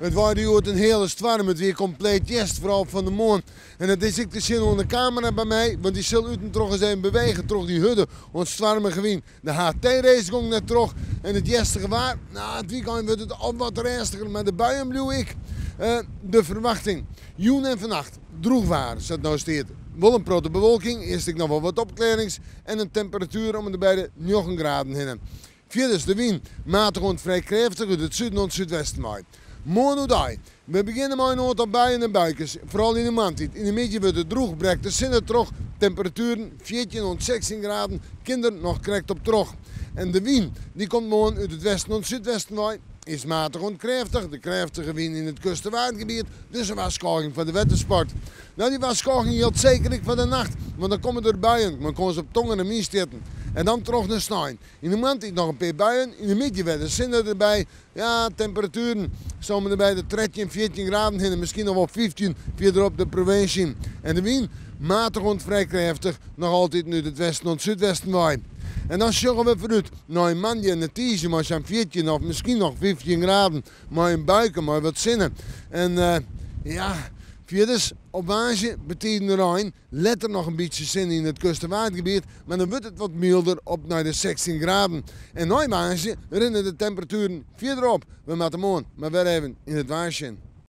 It waaide hjoed in heale stoarm, it wie kompleet hjerst, foaral fan de moarn. En dat is ek te sjen oan de kamera by my, want dy sil út en troch ris even bewege troch dy hurde oant stoarmige wyn. De HT-race gong net troch en it hjerstige waar, no it wykein wurdt it al wat rêstiger, mar de buien bliuwe ek. De ferwachting, jûn en fannacht drûch waar, sa't it no stiet. Wol in protte bewolking, earst ek noch wol wat opklearrings en in temperatuer om en by de 9 graden hinne. Fierders de wyn, matich oant frij krêftich út it suden oant súdwesten wei. Moarn oerdei. We begjinne mei in oantal buien en buikes, foaral yn de moarntiid. Yn de middei wurdt it drûch, brekt de sinne troch. Temperatueren 14 oant 16 graden kin der noch krekt op troch. En de wyn, dy komt moarn út it westen oant súdwesten wei, is matich oant krêftich. De krêftige wyn yn it Kust en Waadgebiet, dus in warskôging foar de wettersport. No, dy warskôging jildt seker ek foar de nacht, want dan komme der buien mei kâns op tonger en wynstjitten. En dan troch nei snein. Yn de moarntiid noch in pear buien, yn de middei wer de sinne derby. Ja, temperatueren sa om en by de 13, 14 graden hinne, miskien noch wol 15 fierder op de provinsje. En de wyn, matich oant frij krêftich, noch altiten út it westen oant súdwesten wei. En dan sjogge we foarút nei moandei en de tiisdei mei sa'n 14 of miskien noch 15 graden, mei in buike, mei wat sinne. En ja, fierders op woansdei betiden rein. Letter noch in bytsje sinne yn it Kust en Waadgebiet, mar dan wurdt it wat mylder op nei de 16 graden. En nei woansdei rinne de temperatueren fierder op. We moatte moarn mar wer even yn it waar sjen.